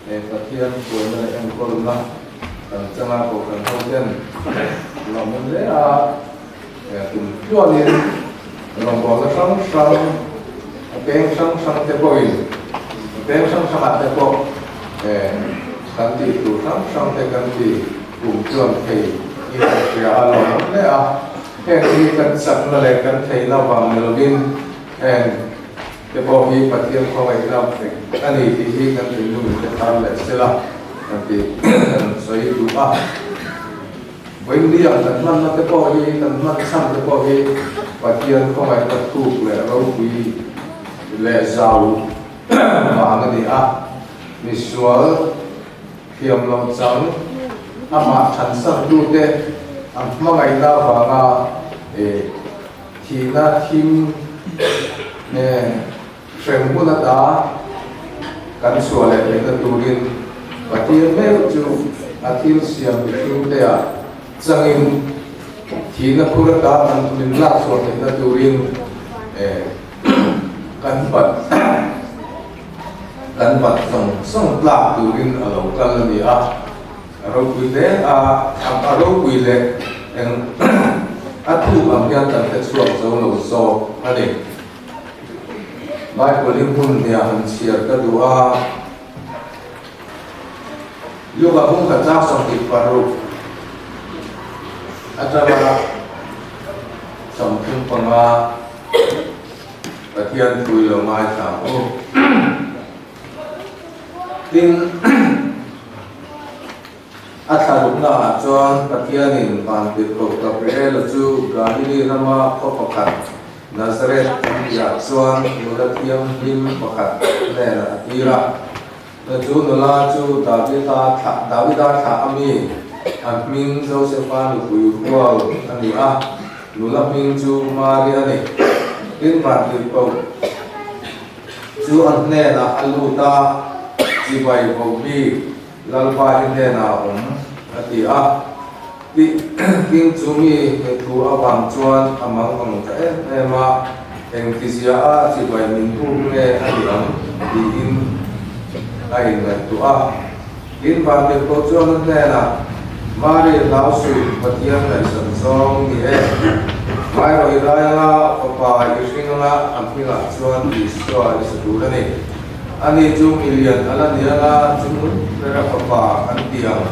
Pathian hruaina leh enkawlna kan changa Kohhran hoten lawmawm hle a, kum tluanin rawngbawlna hrang hrang a peng hrang hrang te pawhin a peng hrang hrangah te pawh kan tih tur hrang hrang te kan ti kum tluan thei in kan hria a, lawmawm hle a. Heng hi kan chakna leh kan theihna vang ni lovin heng te pawh hi Pathian khawngaihna vek a ni tih hi kan thinlung in te thar leh sela kan tih kan sawi duh a. Vawiinliang kan hmanna te pawh hi kan hman chhan te pawh hi Pathian khawngaihna thuk leh ropui leh zau vang a ni a. Misual thiam loh chang amah thansan tute an hmangaihna vanga thihna thim nge hrem hun ata kan chhuah leh theihna turin Pathian meuh chu a thil siam mihring teah changin thihna khur ata kan min lak chhuah theihna turin kan bat kan bat zawng zawng tlak turin a lo kal a ni a. A ropui hle a, a ropui leh eng a thuk ang hian kan hre chhuak zo lo zawk a ni. Bible hi hmun hniah han chhiar ka duh a, Luka bung khat chang 26 atanga 35 Pathian thu i lo ngaithla ang u. Tin, a thla rukna ah chuan Pathianin Vantirhkoh Gabriela chu Galili rama khaw pakhat Nazareth an tihah chuan nula thianghlim pakhat hnenah a tir a. Chu nula chu Davida thlah Davida thlah a mi, a hming Josefa nupui hual a ni a, nula hming chu Mari a ni. Tin, Vantirhkoh Chu a hnenah a lut a, Chibai Bobi, Lalpa i hnenah a awm, a ti a. Tin, chu mi thu avang chuan a mang ang ta em em a, Engtizia a chibai min buk nge a ni ang? tiin a inngaihtuah a. Tin, Vantirhkoh chuan a hnenah, Mari, hlau suh, Pathian ngaihsan zawng ni e. Mai rawh i rai anga, fapa i hring anga, a hmingah chuan Isua i sa tur a ni. Ani chu milian a la ni anga, chungnung bera fapa an ti ang.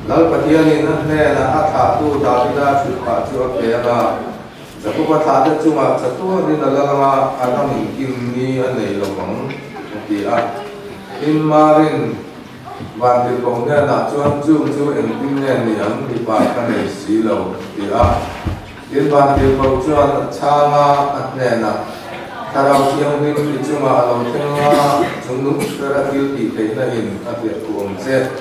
Lal Pathianin a hnenah a thlahtu Davida thutphah chu a pe anga, Jakoba thlahte chungah chatuanin a lal anga, a ram inkim ni a nei lo ang, a ti a. Tin, Marin Vantirhkoh hnenah chuan chung chu engtin nge ni ang mipa ka nei si lo ti a. Tin Vantirhkoh chuan a chhang a, a hnenah, Thlarau Thianghlim i chungah a lo thleng a, chung nung ber a thil tih theihna in a hliah thu awm che.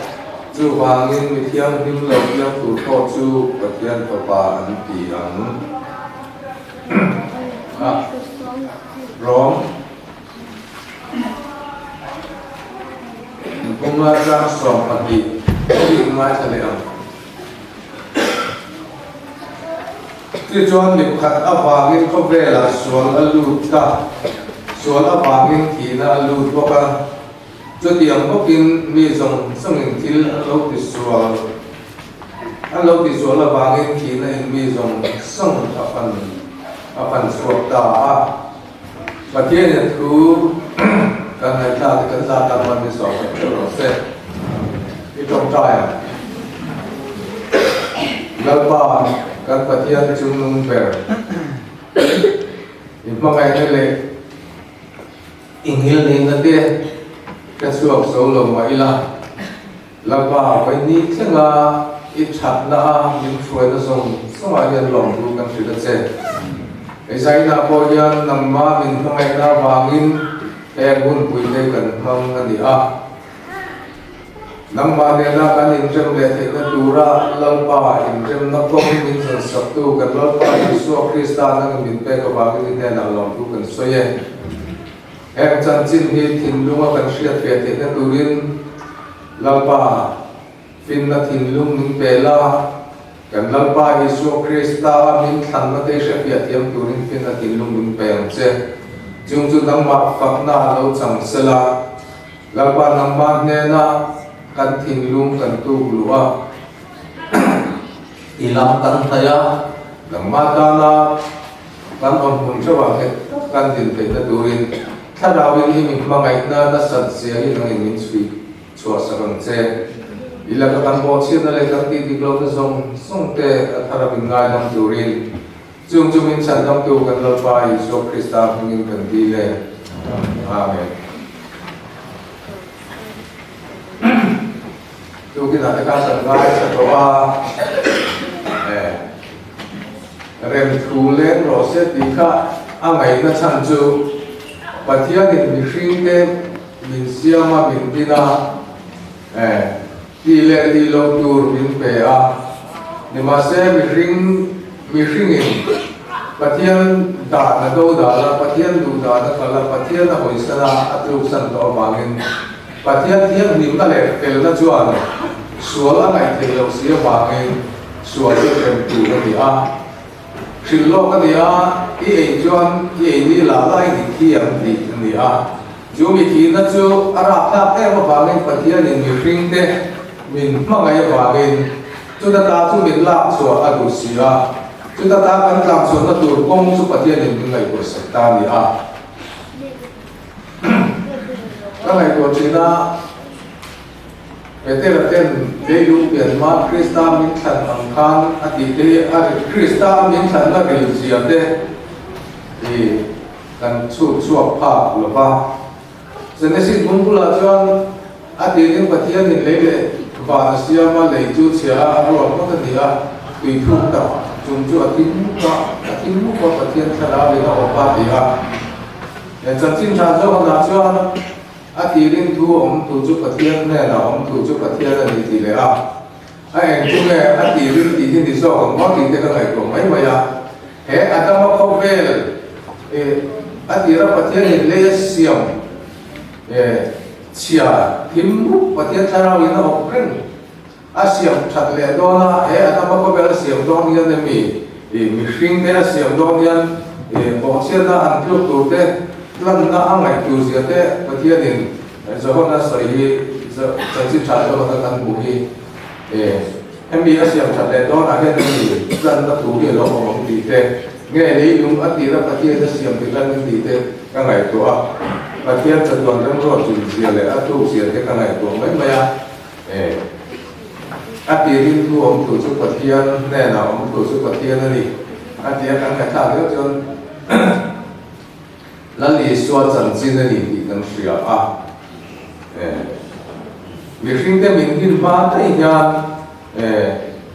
Chuvangin mi thianghlim lo piang tur pawh chu Pathian Fapa an ti ang. A Rom. Nupuma chang 12 hi i ngaithla leh ang. Tichuan mipkhat avangin khawvelah sual a lut ta, sual avangin thihna a lut bawk a. Chutiang bawkin mi zawng zawngin thil an lo tisual, an lo tisual avangin thihna in mi zawng zawng a fan a fan chhuak ta a. Pathianin thu kan ngaihthlak te kan zat tak man min sawi theih theuh rawh se. I tawngtai ang. Lalpa kan Pathian chungnung ber i hmangaihna leh i nghilhnihna te ka chhuak zo lo mah ila Lalpa vawiini thlenga i thatna a min hruaina zawng zawngah hian lawmtu kan hrilh a che. Hei zainah pawh hian nangmah min hmangaihna avangin heng hunpui te kan hmang a ni a. Nangmah nena kan inrem leh theihna tura Lalpa inremna kawng min zansaktu kan Lalpa Isua Krista nangin min pek avangin i hnenah lawmtu kan sawi e. Heng chanchin hi thinlunga kan hriat ve theihna turin Lalpa finna thinlung min pe la, kan Lalpa Isua Krista min thlanna te hrefiah thiam turin finna thinlung min pe ang che. Chung chu nangmah fakna a lo chang sela. Lalpa nangmah hnena kan thinlung kan tuk luh a, i lam kan hnaih a, nangmah tana kan awm hmun theuhah nghet tak kan din theihna turin Thlarauin i min hmangaihna nasat zia hi nangin min chhui chhuahsak ang che. I laka kan bawhchhiatna leh kan tih dik lohna zawng zawng te a thar a min ngaidam turin Chung chu min chhandamtu kan Lalpa Isua Krista hmingin kan dil e. Amen. Tukinah te khan kan ngaithla tawh a, eh, rem thu leng rawh se tih kha a ngaihna chhan chu Pathianin mihringte min siam a, min din a, eh, Tih leh tih loh tur min pe a, nimahse mihring mihringin Pathian dan a do dal a, Pathian duh dan a kal a, Pathian a hawisan a, a tluksan tawh avangin Pathian thianghlimna leh felna chuan sual a ngaih theih loh si avangin sual chu hrem tur a ni a. Hrilh lawk a ni a, i ei chuan i ei ni lah laiin i thi ang tih a ni a. Chu mi thihna chu a rapthlak em avangin Pathianin mihringte min hmangaih avangin chuta ta chu min lak chhuah a duh si a, chuta ta kan tlang chhuahna tur kawng chu Pathianin min ngaihtuah sak ta a ni a. Ka ngaihtuah thin a, Petera ten leilung pian hma Krista min thlan ang khan a tih te hi a Krista min thlanna ril zia te hi Kan chhut chhuak phak lo va. Genesis bung bulah chuan a tirin Pathianin lei leh van a siam a, lei chu chhia a, a ruak ngawt a ni a, tui thluk tak chung chu a thim mup a, a thim mup a, Pathian thlarau in a awp a ti a. He chanchin tha zawkah chuan a tirin thu awm thu chu Pathian hnenah awm thu chu Pathian a ni ti leh a, a eng chu nge a tirin tih hi ni zawk ang maw tih te ka ngaihtuah mai mai a. He Adama khawvel a tira Pathianin lei a siam chhia thim mup Pathian thlarau in a awp reng a siam that leh dawn a, he Adama khawvel a siam dawn hian emi mihring te a siam dawn hian bawhchhiatna an tluk tur te tlanna a ngaih tur zia te Pathianin Johana sawi hi chanchin tha Johana kan hmuh hi. Hemi a siam that leh dawnah hian hemi tlanna thu hi a lo awm ang tih te, nge leilung a tira Pathian a siam ti lan tih te ka ngaihtuah a, Pathian chatuan remruat zun zia leh a tluk zia te ka ngaihtuah mai mai a. A tirin thu awm thu chu Pathian hnenah awm thu chu Pathian a ni a ti a, kan ngaihthlak deuh chuan Lal Isua chanchin a ni tih kan hria a. Mihringte min din hma daih hian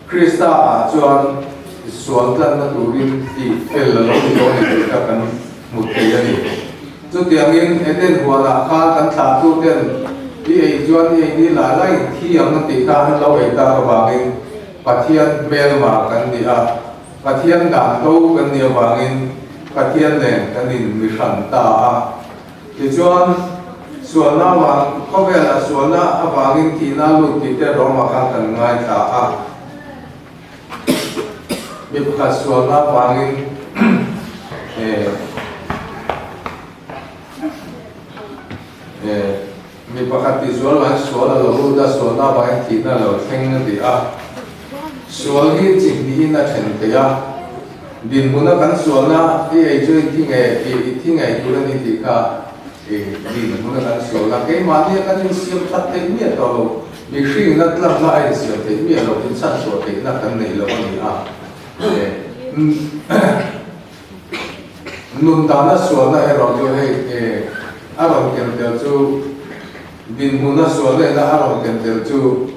Krista ah chuan sual tlanna turin tih fel a lo ni dawn ni tih kha kan hmu thei a ni. Chutiangin Eden huanah khan kan thlahtuten i ei chuan i ei ni lai laiin thi ang a tih kha an lo ei tak avangin Pathian hmelma kan ni a. Pathian dan do kan nih avangin Pathian nen kan in mi hran ta a. Tichuan, sualna avang, khawvelah sualna avangin thihna lut tih te Roma khan kan ngaithla a. Mi pakhat sualna avangin eh eh mi pakhat tihsual avangin sual a lo lut a, sualna avangin thihna a lo thleng a ti a. Sual hi chi hnihin a then thei a, dinhmuna kan sualna i ei chu i thi ngei i thi ngei tur a ni tih kha i dinhmuna kan sualna keimahnia kan insiam that theih miah tawh lo, mihringna tlakna a insiam theih miah lo, inchhanchhuah theihna kan neih loh a ni a. Nun dana sualna erawh chu hei a rawn ken tel chu dinhmuna sualna ina a rawn ken tel chu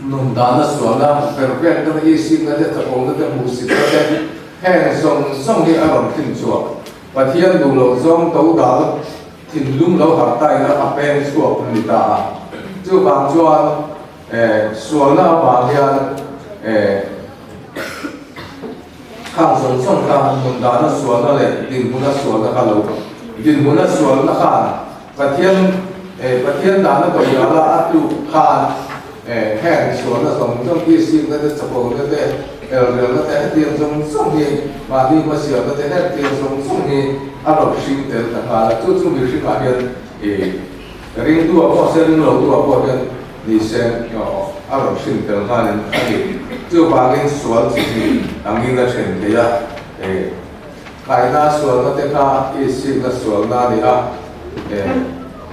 Nun dana sualna, pervek te, isipna te, chakawmna te, hmuhsitna te, heng zawng zawng hi a rawn thin chhuak. Pathian duh loh zawng to dal thinlung lo harh taina a peng chhuak a ni ta a. Chuvang chuan sualna avang hian khang zawng zawng kha nun dana sualna leh dinhmuna sualna kha lo dinhmuna sualna khan Pathian eh Pathian dahna dawhdala a tluk khan eh heng sualna zawng zawng tih sikna te chakawmna te Elrelna te hetiang zawng zawng hi mahni hmasialna te hetiang zawng zawng hi a rawn hring tel ta nghal a, chu chu mihringah hian ih ringtu ah pawh se ring lotu ah pawh hian ni se a rawn hring tel nghalin a ni. Chuvangin sual chi hi angin a then thei a, ih kaina sualna te kha ihsikna sualna a ni a, ih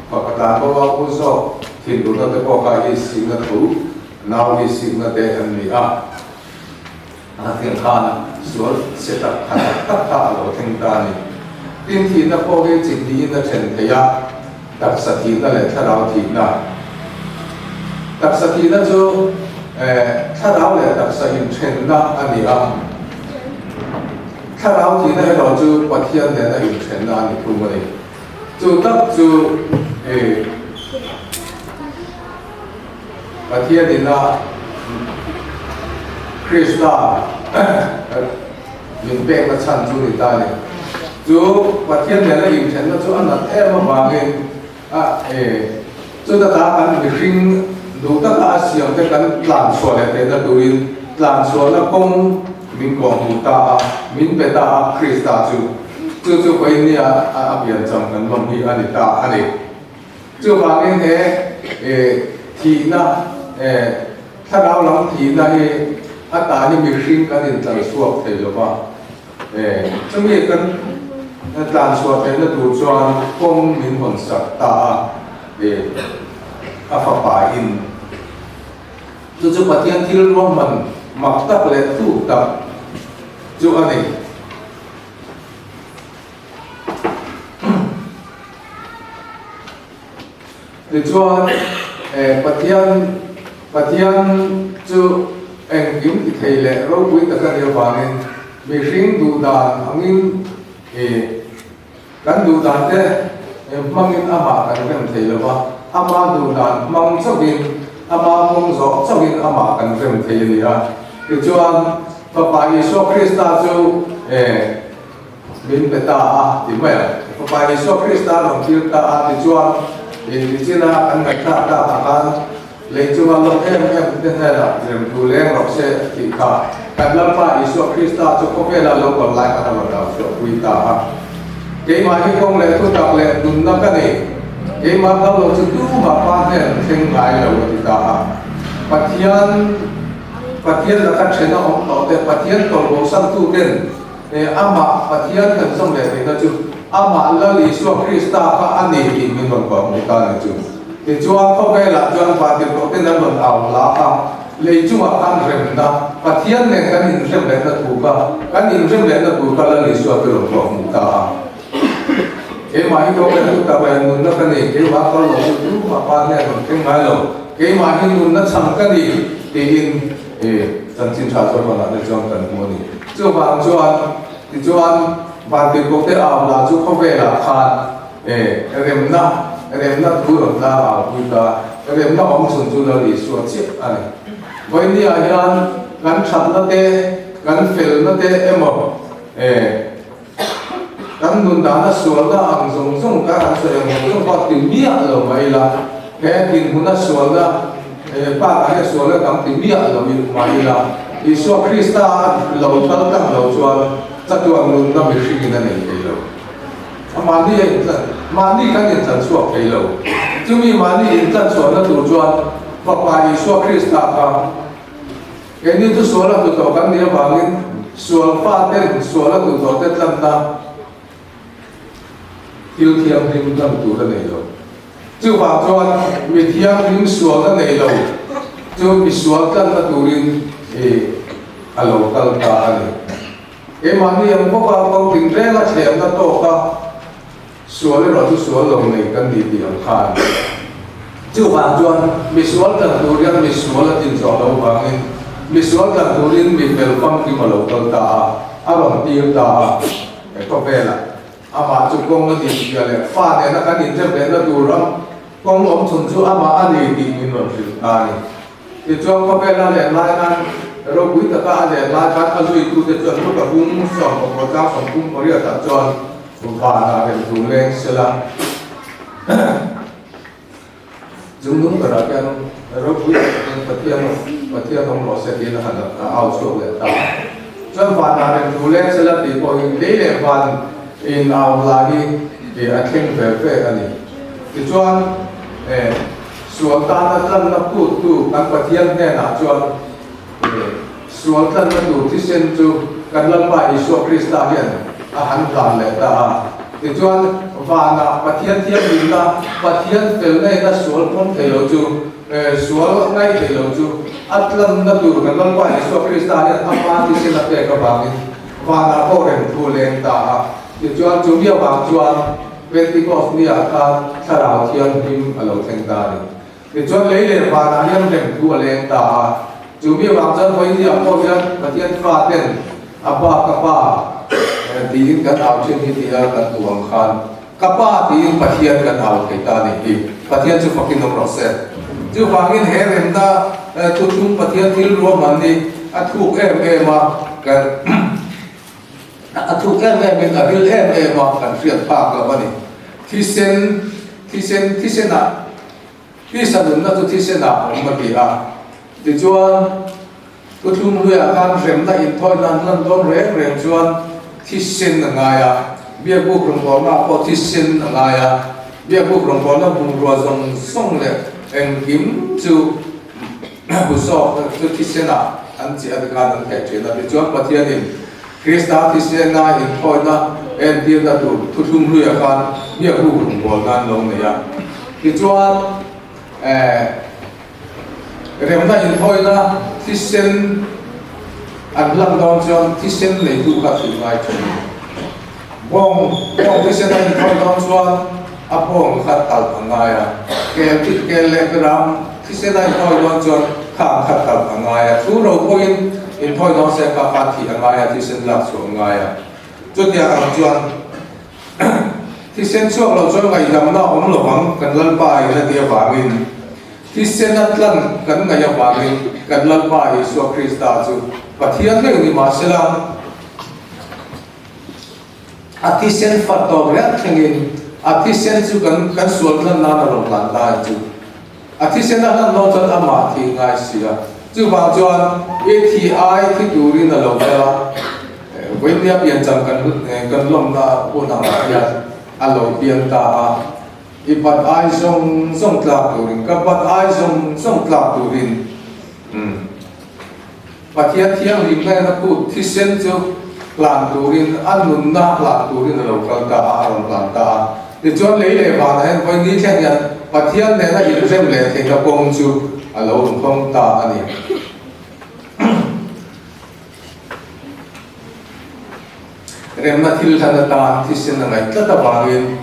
pakhat bo a u zawk thinurna te pawh kha ihsikna thu Nau hi sikna te an ni a, a thil khan sual chhe tak kha tak tak kha a lo thleng ta a ni. Tin, thihna pawh hi chi hnihin a then thei a, taksa thihna leh thlarau thihna. Taksa thihna chu thlarau leh taksa inthenna a ni a, thlarau thihna erawh chu Pathian nena inthenna a ni thung a ni. Chu tak chu Pathian ina Krista min pekna chhan chu ni ta a ni. Chu Pathian nena inthenna chu a nat em avangin a e chuta ta kan mihring duh taka a siam te kan tlan chhuah leh theihna turin tlan chhuahna kawng min kawhhmuh ta a, min pe ta a Krista chu. Chu chu Pawinia a piancham kan lawm hi a ni ta a ni. Chuvangin he thihna, thlarau lam thihna hi a tan hi mihring kan intlan chhuak thei lo va. Chumi kan tlan chhuah theihna tur chuan kawng min hawn sak ta a, a fapa in. Chu chu Pathian thil ruahman mak tak leh thuk tak chu a ni. Tichuan, Pathian Pathian chu engkim ti thei leh ropui tak a nih avangin mihring duh dan angin kan duh dan te hmangin amah kan rem thei lo va, ama duh dan hmang chauhin, ama kawng zawh chauhin amah kan rem thei a ni a. Tichuan, Fapa Isua Krista chu Min pe ta a ti mai a. Fapa Isua Krista rawn thlir ta a tichuan intichina kan ngaihthlak takah khan lei chunga lawm em em te hnenah remthu leng rawh se tih kha kan Lalpa Isua Krista chu khawvela lo kal lai khan a rawn au chhuahpui ta a. Keimah hi kawng leh thutak leh nunna ka nei, keimah kal lo chu tumah pa hnen thleng ngai lo a ti ta a. Pathian Pathian laka then a awm tawh te, Pathian tawlhbosan tu ten, He amah Pathian kan zawm leh theihna chu amah Lal Isua Krista kha a ni tih min rawn kuah hmuh ta a ni chu. Tichuan khawvelah chuan vantirhkoh ten an rawn au hla kha lei chungah khan remna, Pathian nen kan inrem lehna thu kha, kan inrem lehna tur kha Lal Isua chu rawn kuah hmuh ta a. Keimah hi khawvel chu tak leh nunna ka ni, keimah kal lo chu tumah pa hian rawn thleng ngai lo, keimah hi nunna chhan ka ni tiin chanchin tha chuan rawn ah te chuan kan hmu a ni. Chuvang chuan tichuan vantirhkoh te au lah chu khawvelah khan remna remna thu rawn tlang au pui ta, remna awm chhun chu Lal Isua chiah a ni. Vawinia hian kan thatna te, kan felna te emaw Kan nun dana sualna ang zawng zawng kha an sawi ang zawng zawng pawh ti miah lo mai ila, he dinhmuna sualna bakah hian sualna tam ti miah lo mai ila, Isua Krista a lo kal tlang lo chuan chatuan nunna mihringin a nei thei lo. A mahni a intlan, mahni kan intlan chhuak thei lo. Chumi mahni intlan chhuahna tur chuan Fapa Isua Krista kha Keini chu sual a hmu tawh kan nih avangin sual faten sual a hmu tawh te tlanna thil thianghlim tlan tur a nei lo. Chuvang chuan mi thianghlim sualna nei lo chu mi sual tlanna turin i a lo kal ta a ni. Keimahni ang bawka kawng tinrenga thlemna tawka Sual erawh chu sual lo nei kan ni tih ang khan. Chuvang chuan misual tlan tur hian misual a tin zawh loh vangin misual tlan turin mi fel famkim a lo kal ta a, a rawn tir ta a. He khawvelah amah chu kawng a nih zia leh fa nena kan inrem lehna tur ram kawng awm chhun chu amah a ni tih min rawn hrilh ta a ni. Tichuan khawvela len lai khan ropui taka a len lai khan a zuitute chuan Luka bung sawmpakua tlang sawmthum pariatah chuan Vanah rem tur leng sela chung nung berah khian ropui takin Pathian Pathian. Pathian awm rawh se tiin a han au chhuak leh ta a. Chuan vanah reng thu leng sela tih pawh hi lei leh van in au hla hi a thleng ve ve a ni. Tichuan sual tana tlanna phuttu kan Pathian hnenah chuan sual tlanna tur thisen chu kan Lalpa Isua Krista hian a han hlan leh ta a. Tichuan vanah Pathian thianghlimna, Pathian felna ina sual pawm thei lo chu, Sual ngai thei lo chu a tlanna tur kan Lalpa Isua Krista hian a hma thisen a pek avangin vanah pawh reng thu leng ta a. Tichuan chu mi avang chuan Pentecost niah khan Thlarau Thianghlim a lo thleng ta a ni. Tichuan lei leh vanah hian reng thu a leng ta a. Chu mi avang chuan vawinia pawh hian Pathian fa ten a pa ka pa tiin kan au thin hi tia kan hmuh ang khan Ka Pa tiin Pathian kan au thei ta a nih hi. Pathian chu fakin awm rawh se. Chuvangin he remna thuthlung Pathian thil ruahman hi a thuk em em a, kan a thuk em em in a ril em em a, kan hriat phak lo a ni. Thisen, thisen, thisenah, tisa nunna chu thisenah awm a ti a. Tichuan, Thuthlung hluiah khan hremna inthawi nan hlan dawn reng reng chuan thisen a ngai a, Biakbuk rawngbawlnaah pawh thisen a ngai a, Biakbuk rawngbawlna bungrua zawng zawng leh engkim chu bu zawk chu thisenah an chiah a ti khan an theih thin a. Tichuan Pathianin Krista thisena inthawina entirna tur thuthlung hluiah khan Biakbuk rawngbawlna an lo nei a. Tichuan eh. Remna inthawina thisen an hlan dawn chuan thisen neitu kha thih ngai thin. Bawng bawng thisen a inthawi dawn chuan a bawng kha talh a ngai a, kel thit kel leh ram thisen a inthawi dawn chuan khang kha talh a ngai a, thu ro pawhin inthawi dawn se kha kha thih a ngai a, thisen lak chhuah a ngai a. Chutiang ang chuan thisen chhuak lo chuan ngaihdamna a awm lo ang kan Lalpa in a ti avangin. Thisen a tlan kan ngaih avangin kan Lalpa Isua Krista chu Pathian meuh ni mahsela, a thisen fat tawp reng thlengin a thisen chu kan kan sual tlan nan a rawn hlan ta a chu. A thisen a hlan dawn chuan amah thi ngai si a. Chuvang chuan i thi ai thi turin a lo kal a, vawinia piancham kan kan lawmna hun angah hian a lo piang ta a. I bat ai zawng zawng tlak turin, ka bat ai zawng zawng tlak turin umm Pathian thianghlimna in a phut thisen chu hlan turin, a nunna hlan turin a lo kal ta a, a rawn hlan ta a. Tichuan lei leh vanah hian vawi ni thleng hian Pathian nena inrem leh theihna kawng chu a lo inhawng ta a ni. Remna thil hlan atan thisen a ngaih tlat avangin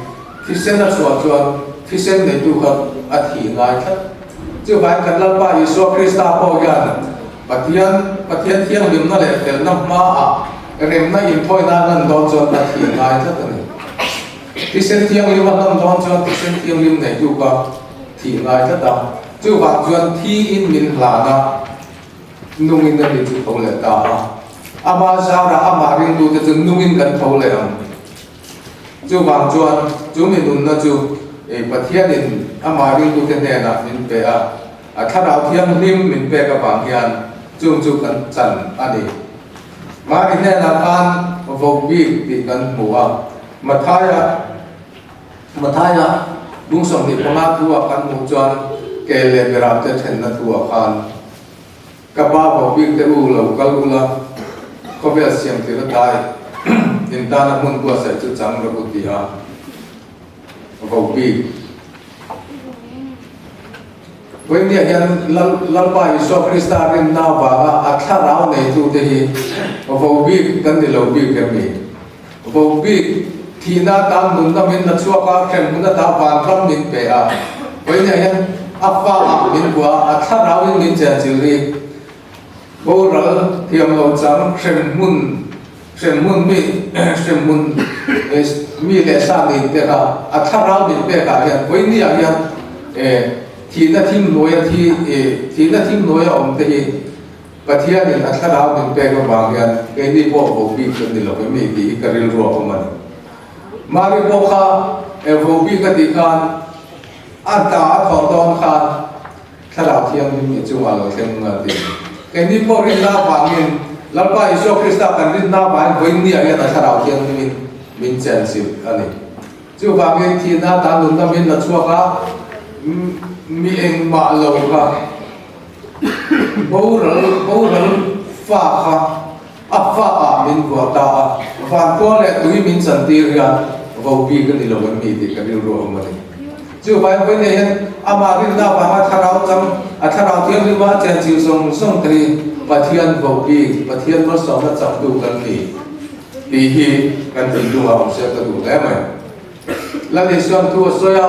thisen a chhuah chuan thisen neitu kha a thih ngai tlat. Chuvangin kan Lalpa Isua Krista pawh hian Pathian Pathian thianghlimna leh felna hmaah remna inthawina a hlan dawn chuan a thih ngai tlat a ni. Thisen thianghlim a hlan dawn chuan thisen thianghlim neitu kha thih ngai tlat a. Chuvang chuan thiin min hlan a. Nungin a ni chu tho leh ta a, ama zarah amah ringtute chu nungin kan tho leh ang. Chuvang chuan chu mi nunna chu Pathianin amah ringtute hnenah min pe a, a Thlarau Thianghlim min pek avang hian chung chu kan chan a ni. Mari hnenah khan voh bik tih kan hmu a, Mathaia Mathaia bung 25 thu-ah kan hmuh chuan kel leh beramte thenna thu-ah khan Ka pa vohbik te u lo kal ula, khawvel siam tir atai in tana hmun buatsaih chu chang rawh u ti a, vohbik. Vawinia hian Lalpa Isua Krista rinna avanga a thlarau neitute hi vohbik kan ni lo bik em ni? Vohbik thihna atan nunna min la chhuak a, hremhmun ata vanram min pe a. Vawinia hian a fa ah min bua a, a thlarauin min chenchilh hi boral thiam lo chang hremhmun hremhmun mi hremhmun mi leh sa min pek a, a thlarau min pek ah hian vawinia hian thihna thim hnuaia thi thihna thim hnuaia awm te hi Pathianin a thlarau min pek avang hian keini pawh vo bik kan ni lo em ni tih hi ka rilru a awm a ni. Mari pawh kha e vo bik a tih khan a hna a thawh dawn khan thlarau thianghlim i chungah lo thleng a ti. Keini pawh rinna avangin Lalpa Isua Krista kan rinna avangin vawiin ni ah hian a Thlarau Thianghlimin min chenchilh a ni. Chuvangin thihna atan nunna min la chhuak a, mi engmah lo kha boral boral fa kha a fa ah min vuah ta a, vankhua leh tui min chantir hian vo bik a ni lo em ni tih ka rilru a awm a ni. Chuvangin vawiin hian amah rinna avanga thlarau chang, a thlarau thianghlim a chenchilh zawng zawng te hi Pathian vo bik, Pathian malsawmna changtu kan ni. Tih hi kan thinlung ah awm se ka duh hle mai. Lal Isuan thu a sawi a,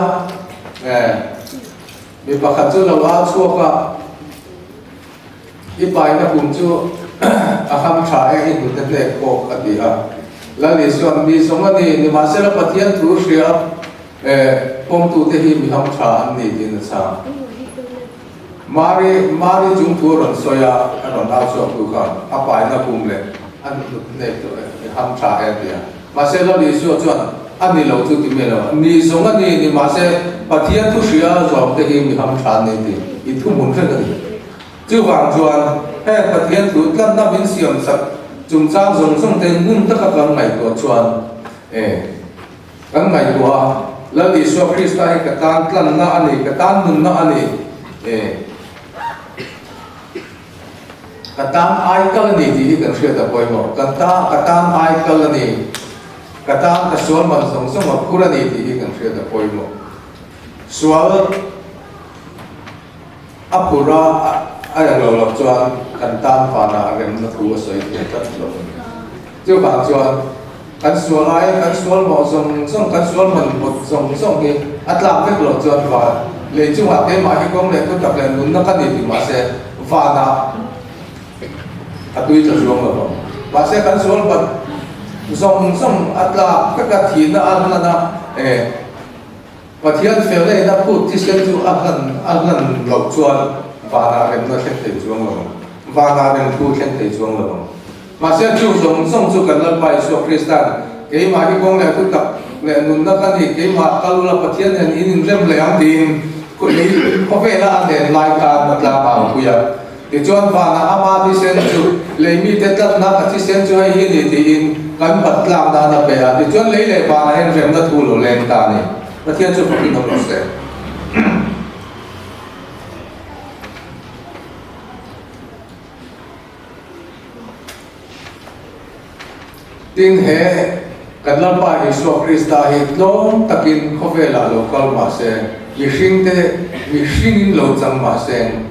eh, mi pakhat chu lo a chhuak a, i paina kum chu a ham tha e i hnute hnek pawh a ti a. Lal Isuan mi zawng a ni, nimahsela Pathian thu hria, eh, pawmtute hi mi ham tha an ni tiin a chhang. Mari, Mari chung thu a rawn sawi a, a rawn au chhuak tu kha a paina kum leh a hnut hnek chu i ham tha e a ti a. Mahse Lal Isua chuan a ni lo chu ti mai lo, ni zawng a ni ni mahse Pathian thu hria zawm te hi mi ham tha an ni ti i thu hmun reng a ni. Chuvang chuan heng Pathian thu tlanna min siam sak chungchang zawng zawng te ngun taka kan ngaihtuah chuan e, Kan ngaihtuah a, Lal Isua Krista hi ka tan tlanna a ni, ka tan nunna a ni, e, ka tan ai kal a ni tih hi kan hriat a pawimawh. Kan ta, ka tan ai kal a ni, ka tan ka sual man zawng zawng a phur a ni tih hi kan hriat a pawimawh. Sual a phur a, a reng lo loh chuan kan tan vanah remna thu a sawi thei tlat lo a ni. Chuvang chuan kan sual aia kan sual mawh zawng zawng, kan sual man pawt zawng zawng hi a tlak vek loh chuan van lei chungah keimah hi kawng leh thu tak leh nunna ka ni ti mahse vanah a tui tla zuang lo vang. Mahse kan sual bat zawng zawng a tlak vek a, thihna a hlan a, e Pathian felna in a phut thisen chu a hlan a hlan loh chuan vanah remna thleng thei chuang lo ang, vanah rem thu thleng thei chuang lo ang. Mahse chu zawng zawng chu kan Lalpa Isua Krista'n keimah hi kawng leh thu tak leh nunna ka ni, keimah kal ula Pathian nen in inrem leh ang tiin lei khawvela a nen lai khan a tlang ang pui a. Tichuan vanah ama thisen chu lei mite tlatna ka thisen chu hei hi ni tiin kan bat tlak nan a pe a, tichuan lei leh vanah hian remna thu lo leng ta a ni. Pathian chu fakin awm rawh se. Tin, he kan Lalpa Isua Krista hi tlawm takin khawvelah lo kal mah se, mihringte mihringin lo chang mah se,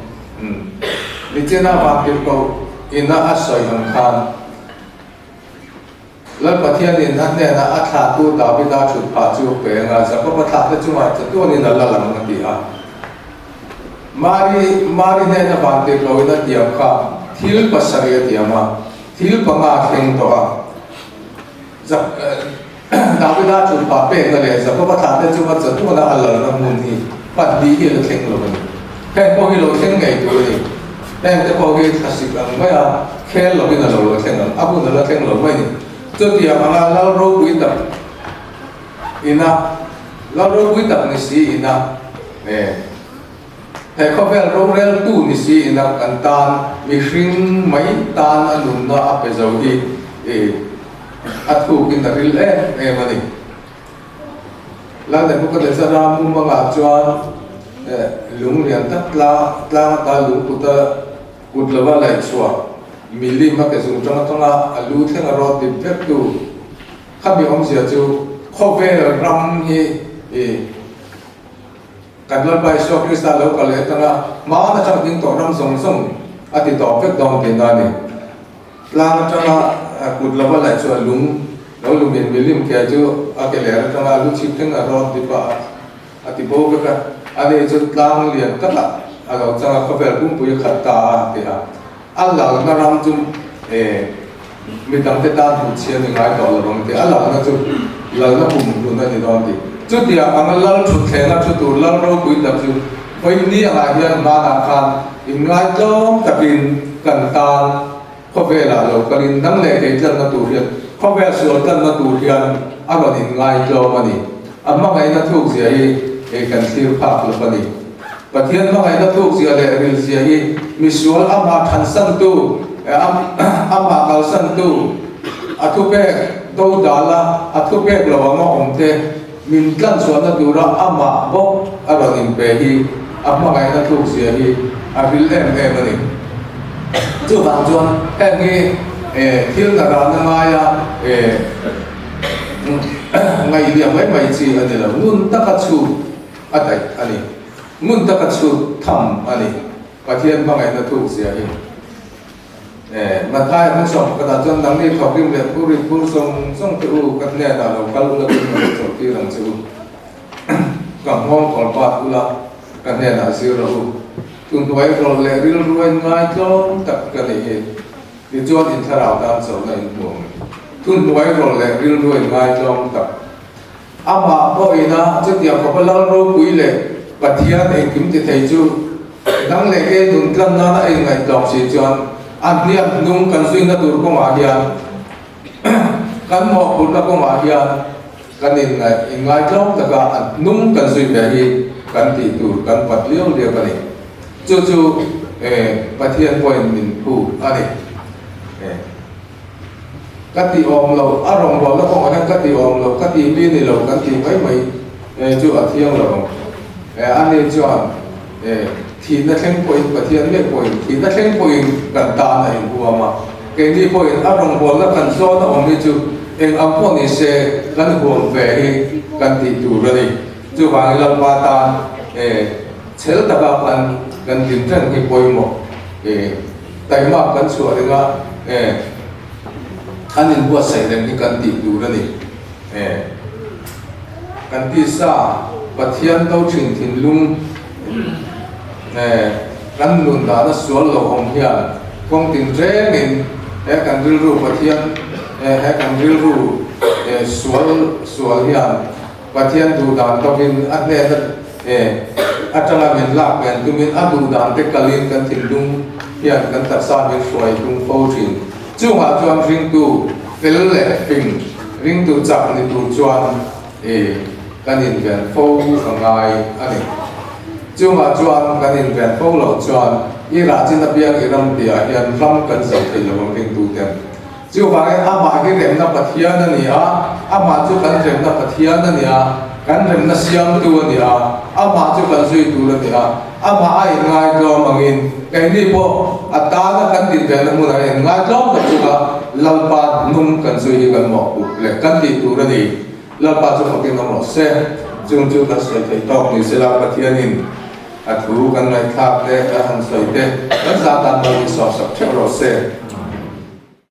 Nichina Vantirhkoh ina a sawi ang khan, Lal Pathianin a hnena a thlahtu Davida thut phah chu pe anga Jakoba thlahte chungah chatuanin a lal ang a ti a. Mari, Mari hnena Vantirhkohin a tiam kha thil pasarih a tiam a. Thil panga a thleng tawh a, Davida thutphah pekna leh Jakoba thlahte chunga chatuana a lalna hmun hi pahnih hi a la thleng lo a ni. Heng pawh hi lo thleng ngei tur a ni. Heng te pawh hi thlasik ang maia khel lovin a lo la thleng ang, a hun a la thleng lo mai a ni. Chutiang anga lal ropui tak ina, lal ropui tak ni si ina, eh. He khawvel roreltu ni si ina kan tan mihring mai tan a nunna a pe zo hi a thukin a ril em em a ni. Lal Nebuchadnezzar-a mumangah chuan lung lian tak tlang ata lung kuta kut lova laih chhuah milim a ke zung tang atanga a lu thleng a rawt dip vektu khami awmzia chu khawvel ram hi Kan Lalpa Isua Krista lo kal leh atanga hmaan atang ding tawh ram zawng zawng a ti tawp vek dawn tih na a ni. Tlang atanga kut lova laih chuan lung lo lumin milim ke chu a ke ler atanga lu chhip thleng a rawn dip a, a ti bo vek a. Ani chu tlang lian takah a lo chang a, khawvel pumpui a khat ta a ti a. A lalna ram chu e mi dangte tan hmuh chhiat ni ngai tawh lo ang tih a lalna chu lalna kum hlun a ni dawn tih. Chutiang anga lal thutthleng a thu tur lal ropui tak chu vawiin angah hian hmanah khan inngaihtlawm takin kan tan khawvelah lo kalin dang leh kei tlanna tur hian khawvel sual tlanna tur hian a rawn inngaihtlawm a ni. A hmangaihna thukzia hi kan thlir phak lo a ni. Pathian hmangaihna thukzia leh rilzia hi misual amah thansantu, amah kalsantu, a thupek dodala a thupek lo anga awmte min tlanchhuahna tura amah bawk a rawn inpe hi a hmangaihna thukzia hi a ril em em a ni. Chuvang chuan heng hi thil narana ngaia ngaihliah mai mai chi a ni lo. Ngun taka chhut a daih a ni. Ngun taka chhut tham a ni. Pathian hmangaihna thuk zia hi. Mathaia hmun sawm pakhatah chuan nangni thawkrim leh phurrit phur zawng zawng te u ka hnenah lo kal ula tin ka lo chawlhtir ang che u. Ka nghawng kawl pat ula ka hnenah zir rawh u. Tunhnuai rawlh leh rilruain ngaitlawm tak ka nih hi. Tichuan in thlarau tan chawlhna in hmu ang. Thunhnuai rawlh leh rilruain ngaitlawm tak. Amah pawhina chutiang khawpa lal ropui leh Pathian engkim ti thei chu dang leh ke nun tlan nana a inngaihtlawm si chuan a hniam hnung kan zuina tur kawngah hian kan mawhphurhna kawngah hian kan inngaihtlawm taka a hnung kan zui ve hi kan tih tur kan pat liau liau a ni. Chu chu Pathian pawhin min phut a ni. Ka ti awm lo, a rawngbawlna kawngah hian ka ti awm lo, ka ti mi ni lo kan ti mai mai chu a thiang lo ang. Ani chuan thihna thleng pawhin Pathian meuh pawhin thihna thleng pawhin kan tan a inhuam a, keini pawhin a rawngbawlna kan zawn a awm hi chu eng ang pawh ni se kan huam ve hi kan tih tur a ni. Chuvangin Lalpa tan chhel taka kan kan din reng hi pawimawh. Taima kan chhuah reng a, e, an inbuatsaih reng hi kan tih tur a ni. E, kan tisa Pathian do thin thinlung, e, kan nun dahna sual lo awm hian kawng tinrengin he kan rilru Pathian, e, he kan rilru, e, sual sual hian Pathian duh dan tawkin a hnena e atanga min lak pen tumin a duh dan te kalin kan thinlung hian kan taksa min hruai tum fo thin. Chungah chuan ringtu fel leh fing, ringtu chak ni tur chuan e kan inven fo a ngai a ni. Chungah chuan kan inven fo loh chuan i rah chin apiang i ram piahah hian ram kan zo thei lo ang ringtu ten. Chuvangin amah hi remna Pathian a ni a, amah chu kan remna Pathian a ni a, kan remna siamtu a ni a, amah chu kan zui tur a ni a, amah a inngaihtlawm angin keini pawh a tana kan din vehna hmunah inngaihtlawm tak chunga Lalpa hnung kan zui hi kan mawhpuh leh kan tih tur a ni. Lalpa chu fakin awm rawh se. Chung chu kan sawi theih tawk ni sela Pathianin a thu kan ngaihthlak te, kan han sawi te, kan zah dan lo insawhsak theuh rawh se.